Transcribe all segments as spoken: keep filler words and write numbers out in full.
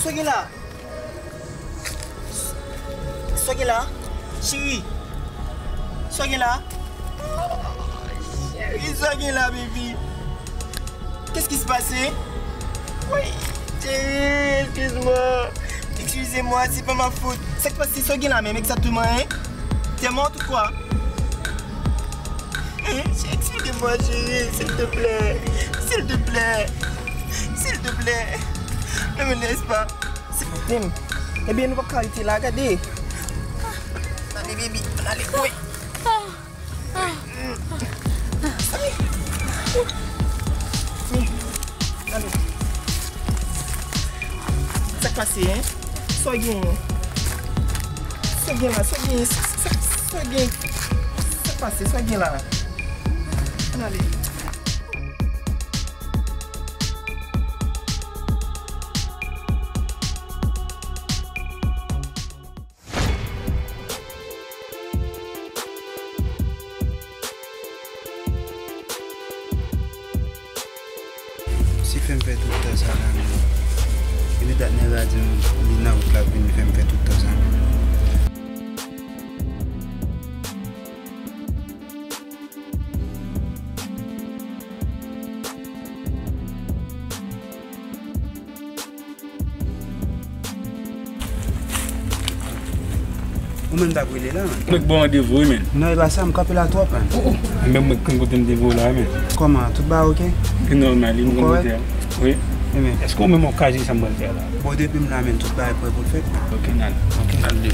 Sa w gen la? Sa w gen la? Cheri. Sa w gen la? Cheri, sa w gen la, baby? Qu'est-ce qui se passe? Wi, cheri, excuse-moi. Excusez-moi, c'est pas ma faute. Sa k pase, sa w gen la menm egzakteman, hein? T'es morte ou quoi? Hein? Excusez-moi, chérie, s'il te plaît. S'il te plaît. S'il te plaît. Ne me laisse pas. Tim, ebyen nou p ap ka rete la, gade. Ann ale, baby, ann ale, wi. Ann ale. Sa k pase, hein? Sa w genyen? Sa w gen la? Sa w genyen? Sa, sa, sa, sa w gen? Sa k pase? Sa w gen la? Ann ale. Si fè m fè tout tan sa la menm. Epi dat nèg la di m li nan wout l ap vini, fè m fè tout tan sa menm. Ou menm t ap rele la, man. Mwen k ba w randevou, wi, men. Non, e pa sa, m kanpe la twòp, man. Oh, oh. Menm mwen k konn kote m te voye w la, men. Kòman? Tout bagay oke? E nòmal, wi, m konn kote a. Wi. Ebyen. Èske w menm w ka jere sa m pral fè a la? Bon, depi m la, men, tout bagay prè pou l fèt, man. Oke, n ale. Oke. N ale.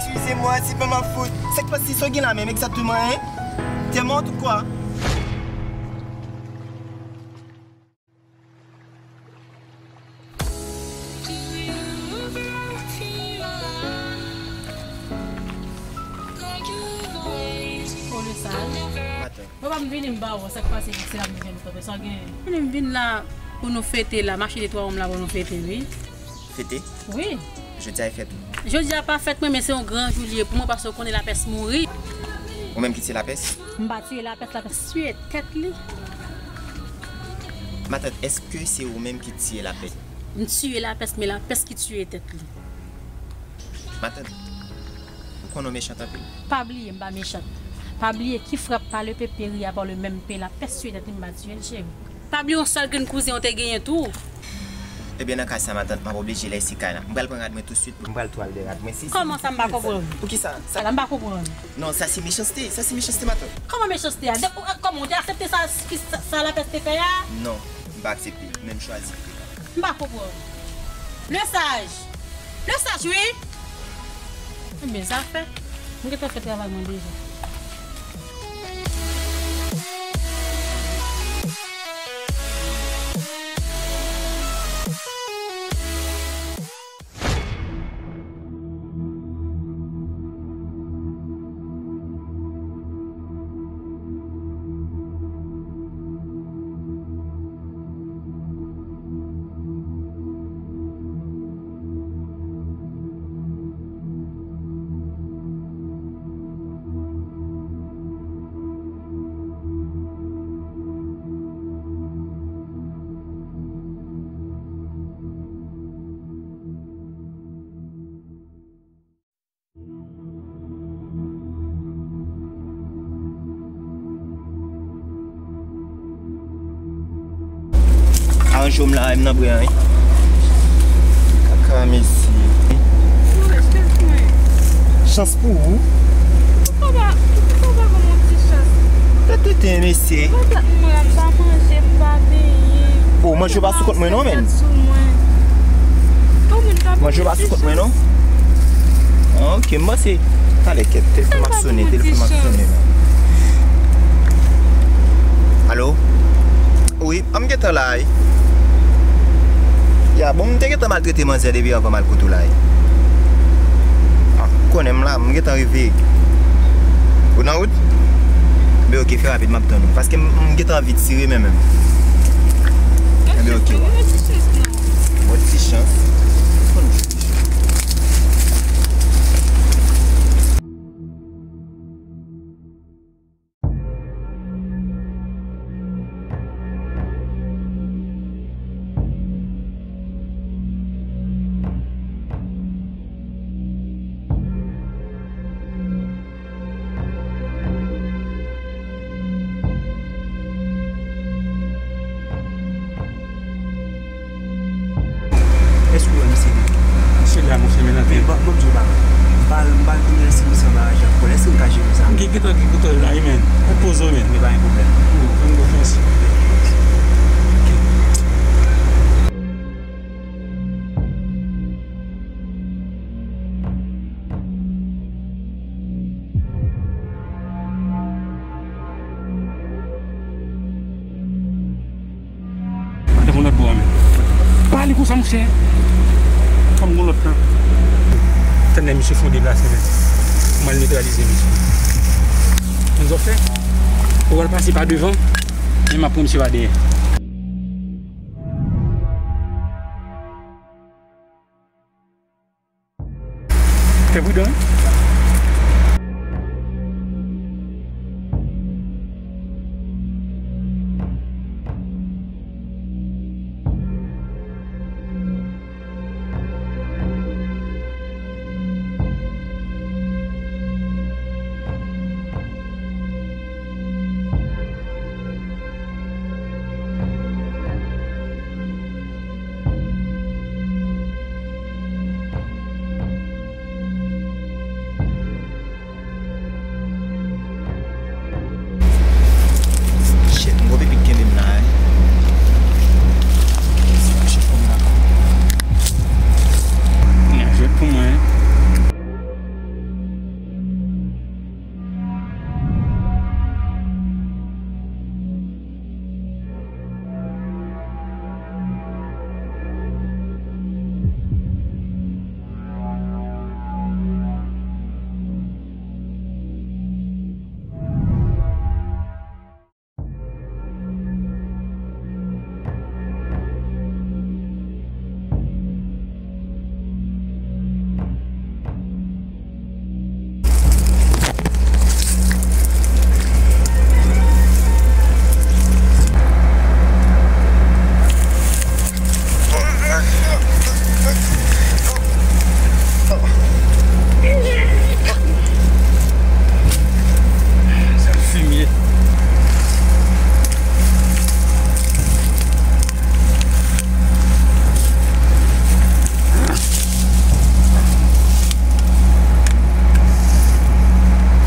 Excusez-moi, c'est pas ma faute. Sa k pase, sa w gen la menm egzakteman, hein? T'es morte ou quoi? Oh, le saj. Matant. Papa m vini m ba w, sa k pase, se la m vin tanpri, sa w gen? Vini m vin la pou nou fete la, m achte de twa wonm la pou nou fete, wi. Fete? Wi. Jodi a e fèt ou? Jodi a pa fèt mwen, men se yon gran jou li ye pou mwen, paske w konnen lapès mouri. Ou menm ki tiye lapès? M pa tiye lapès, lapès tiye tèt li. Matant, èske se ou menm ki tiye lapès? M tiye lapès, men lapès ki tiye tèt li. Matant, ou konnen w mechant anpil. Pa bliye, m pa mechant. Pa bliye, qui frappe par le pépé rit par le même pé, lapès tiye tèt li, m pa tiye l, cheri. Pa bliye yon sèl grenn kouzen w te genyen tou. Ebyen, nan ka sa, matant, m ap oblije lèse kay la. M pral pran rad mwen tousuit. M pral tou al de rad mwen. Si, si. Kòman sa, m pa konprann? Poukisa? Sa la, m pa konprann. Non, sa se mechanste. Sa se mechanste, matant. Kòman mechanste a? De, ou, kòman, ou te aksepte sa, sa, sa lapès te fè a? Non, m pa aksepte. Men m chwazi. M pa konprann. Lesaj! Lesaj, wi! Ebyen, zafè. Mwen gentan fè travay mwen deja. Aranje w m la, m nan bren an, wi. Kaka mesye. Chans pou ou. Ou pa, ou pa ban m yon ti chans. Tete, mesye. Patat mwen, m pa manje, m pa benyen. O, manje pa sou kont mwen non, men. Manje pa sou kont mwen non. Ok, m panse. Talè kèt, telefòn m ap sonnen, telefòn m ap sonnen la. Alo? Wi, an m gentan la wi. Ya, bon, m te gentan maltrete manzè depi anvan m al kote w la wi. Ah, ou konnen m la, m gentan rive. Ou nan wout? Enben, ok, fè rapid, m ap tann ou. Paske m, m gentan anvi tire men menm. Enben, ok, wa. Yon ti chans. Fò n jwe ti chans. Èske w wè misye la? Misye la, monchè, men nan tè. Men, ban, ban m di w bagay. M pa, m pa vin resi misye anba raje ak kòlè. Èske m ka jere sa? M gen, gentan gen kontwòl la, wi, men. Ou poze w, men. Men pa gen pwoblèm. Ou, fè m konfyans. Ok. Antre yon lòt bò a, men. Pa ale konsa, monchè. Kòm yon lòt tan. Tande misye fon deplase, men. Mwen netralize misye. Men zòfè, ou pral pase pa devan, men m ap pran misye pa dèyè. Fè pridan, wi. Shit, m gwo pipi k kenbe m la, wi. Shit, kòm la. Li ap jwèt pou mwen. Sa fimye.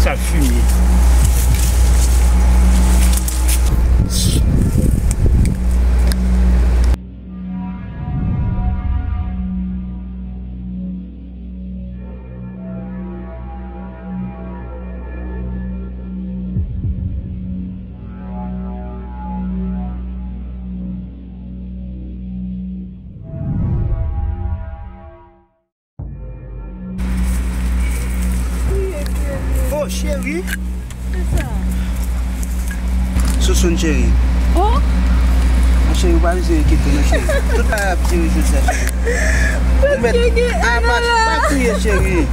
Sa fimye. Oh, cheri. Kisa? Sousoun cheri. Oh? Mon cheri, ou pa bezwen enkyete non, cheri. Tout bagay ap jere jodi a, cheri. Ou mèt. Ah, pa, pa kriye, cheri.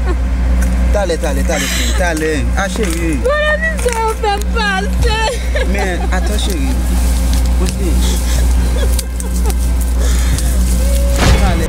Talè, talè, talè, cheri. Talè. Ah, cheri. Bon, la mizè yo fè m pase. Men, atann, cheri. Kote? Talè.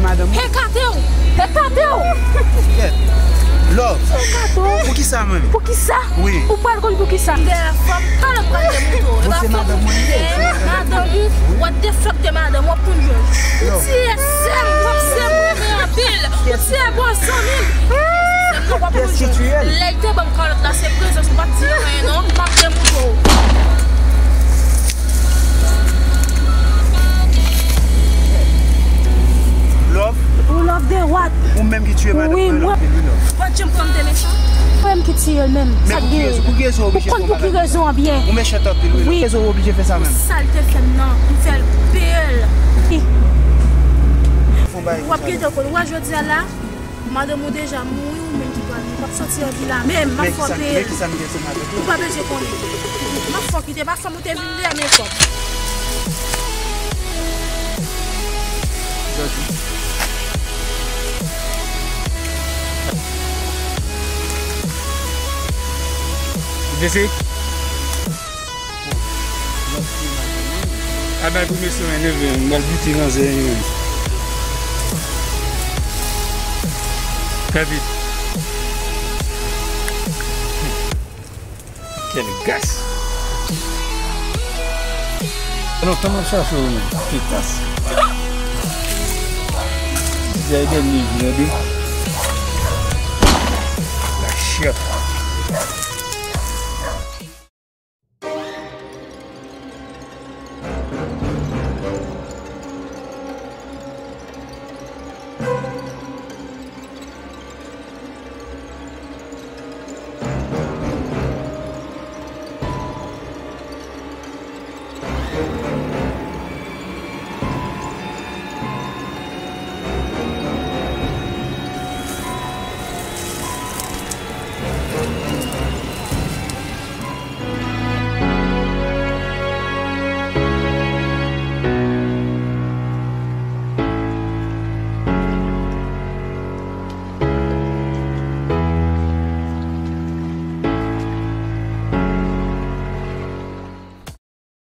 Madanm mwen. Hekatew! Hekatew! Kèt. Love. Hekatew! Poukisa menm? Poukisa? Wi. Ou pral konn poukisa? Dèyè fanm, kalòt pral demoutre w. E pa fanm, madanm ou, w ap deflòk de madanm, w ap konn jwenn. Ou tiye sè m, w ap sè m renmen anpil. Ou tiye bon zanmi m. Sè m nan, w ap konn jwenn. Lè l te ban m kalòt la, se prezans, ou pa t di anyen non. M ap demoutre w. Love. Ou love de what? Ou menm ki tiye madanm mwen anpil wi, love. Pa t janm kwè m te mechan. Mwen ki tiye l menm. Men sa pou ki gen rezon, pou ki rezon w oblije fè yon bagay konsa? Ou konn pou ki rezon an byen. Ou mechan anpil wi, love. Wi. Rezon w oblije fè sa menm. Sa l te fè m nan, m fè l peye l. Wi. Fè yon bagay konsa. W ap gentan konn. Ou wè jodi a la, madanm ou deja mouri, ou menm ki pral mouri. Ou p ap soti an vi la menm. M ap fè w peye l. Men kisa, men kisa m gen ansanm avèk ou? Ou pa bezwen konnen. M ap fè w kite. Pa fanm ou te vin dèyè men kòb. Jesse? Al bay premye swen, neve, m pral bite nan zen li menm. Fè vit. Kèl gas! Lontan m ap chache w menm, petas. Jodi a e dènye jou, tande. La chèf.